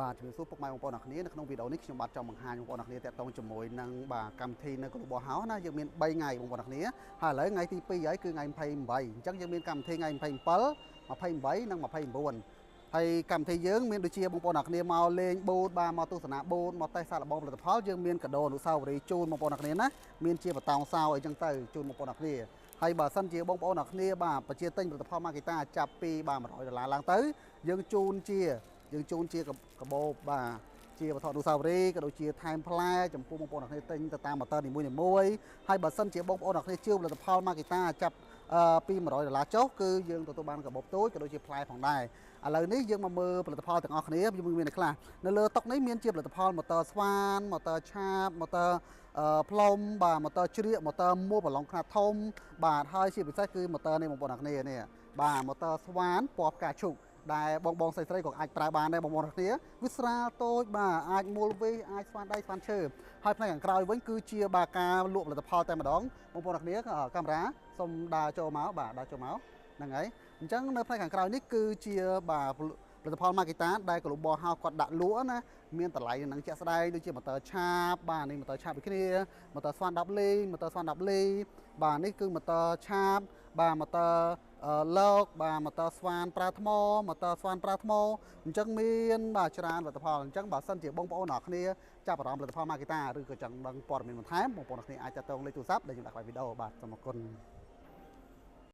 បាទជំរាបសួរពុកម៉ែបងប្អូនអរគ្នានៅក្នុងវីដេអូនេះខ្ញុំបាទចង់បង្ហាញបងប្អូនអរគ្នាតាក់ទងជាមួយនឹងបាទកម្មវិធីនៅ Global House ណាយើងមាន3ថ្ងៃបងប្អូនអរគ្នាហើយឥឡូវថ្ងៃទី2ហើយគឺថ្ងៃ28អញ្ចឹងយើងមានកម្មវិធីថ្ងៃ27 28និង29ហើយកម្មវិធីយើងមានដូចជាបងប្អូនអរគ្នាមកលេង booth បាទមកទស្សនា booth មកតេស្តសាកល្បងផលិតផលយើងមានកាដូអនុស្សាវរីយ៍ជូនបងប្អូនអរគ្នាណាមានជាបតោងសោអីចឹងទៅជូនបងប្អូនអរគ្នាហើយបើសិនជាបងប្អូនអរគ្នាបាទបជាទិញផលិតផល Makita ចាប់ពីបាទ100ដុល្លារឡើងទៅយើងជូនជាយើងជូនជាកាបូបបាទជាវត្ថុអនុស្សាវរីយ៍ក៏ដូចជាថែមផ្លែចំពោះបងប្អូនអរគ្នាទិញទៅតាមម៉ូទ័រនីមួយៗហើយបើសិនជាបងប្អូនអរគ្នាជឿផលិតផល Makita ចាប់ពី100ដុល្លារចុះគឺយើងទទួលបានកាបូបតូចក៏ដូចជាផ្លែផងដែរឥឡូវនេះយើងមកមើលផលិតផលទាំងអស់គ្នាយើងមានខ្លះនៅលើតុនេះមានជាផលិតផលម៉ូទ័រស្វានម៉ូទ័រឆាបម៉ូទ័រផ្លុំបាទម៉ូទ័រជ្រៀកម៉ូទ័រមួលប្រឡងខ្នាតធំបាទហើយជាពិសេសគឺម៉ូទ័រនេះបងប្អូនអរគ្នានេះបាទម៉ូទ័រស្វានពណ៌ផ្កាឈូកដែលបងបងស្រីស្រីក៏អាចប្រើបានដែរបងប្អូនគ្នាវាស្រាលតូចបាទអាចមូលវិសអាចស្វានដៃស្វានឈើហើយផ្នែកខាងក្រោយវិញគឺជាបាទការលក់ផលិតផលតែម្ដងបងប្អូនគ្នាកាមេរ៉ាសូមដើរចូលមកបាទដើរចូលមកហ្នឹងហើយអញ្ចឹងនៅផ្នែកខាងក្រោយនេះគឺជាបាទផលិតផល Makita ដែល Global House គាត់ដាក់លក់ណាមានតម្លៃនឹងជាក់ស្ដែងដូចជាម៉ូទ័រឆាបបាទនេះម៉ូទ័រឆាបដូចគ្នាម៉ូទ័រស្វាន10លីម៉ូទ័រស្វាន10លីបាទនេះគឺម៉ូទ័រឆាបបាទម៉ូទ័រលោកបាទម៉ូទ័រស្វានប្រើថ្មម៉ូទ័រស្វានប្រើថ្មអញ្ចឹងមានបាទច្រើនផលិតផលអញ្ចឹងបើសិនជាបងប្អូនអរគ្នាចាប់អារម្មណ៍ផលិតផល Makita ឬក៏ចង់ដឹងព័ត៌មានបន្ថែមបងប្អូនអរគ្នាអាចតាក់ទងលេខទូរស័ព្ទដែលខ្ញុំដាក់ក្នុងវីដេអូបាទសូមអរគុណ។